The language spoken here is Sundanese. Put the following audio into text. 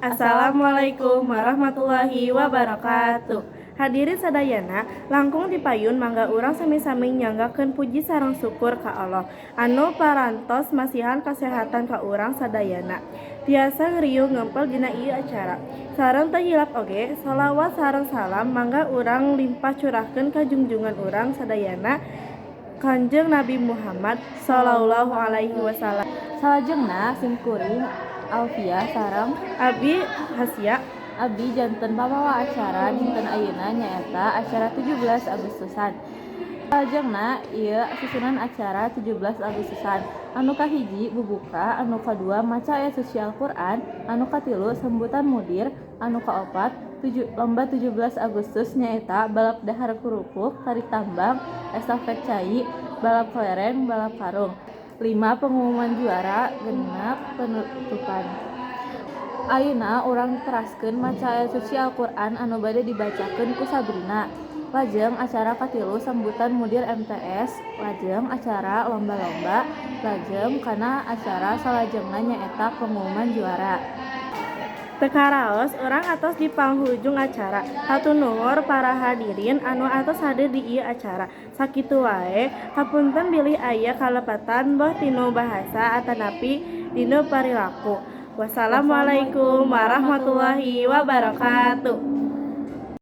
Assalamualaikum warahmatullahi wabarakatuh. Hadirin sadayana, langkung tipayun mangga urang sami-sami nyanggakeun puji sareng syukur ka Allah anu parantos masihan kasehatan ka urang sadayana tiasa ngriung ngempel dina ieu acara. Sareng teu hilap oge, sholawat sareng salam mangga urang limpah curahkeun ka junjungan urang sadayana, Kanjeng Nabi Muhammad sallallahu alaihi wasallam. Salajengna simkuring Alfiah sareng Abi Hasya. Abdi janten pamawa acara dinten ayeuna, nyaeta acara 17 Agustusan. Salajengna ieu susunan acara 17 Agustusan. Anu kahiji bubuka, anu kadua maca ayat suci Al-Qur'an, anu katilu sambutan mudir, anu kaopat lomba 17 Agustus, nyaeta balap dahar kerupuk, tarik tambang, estafet cai, balap kelereng, balap karung. 5 pengumuman juara, 6 penutupan. Ayeuna urang teraskeun maca ayat suci Al-Qur'an anu bade dibacakeun ku Sabrina. Lajeng acara katilu sambutan mudir MTS, lajeng acara lomba-lomba, lajeng kana acara salajengna, nyaeta pengumuman juara. Teu karaos urang atos di panghujung acara. Hatur nuhun para hadirin anu atos hadir di ieu acara. Sakitu wae, hapunten bilih aya kalepatan boh tina bahasa atanapi dina parilaku. Wassalamualaikum warahmatullahi wabarakatuh.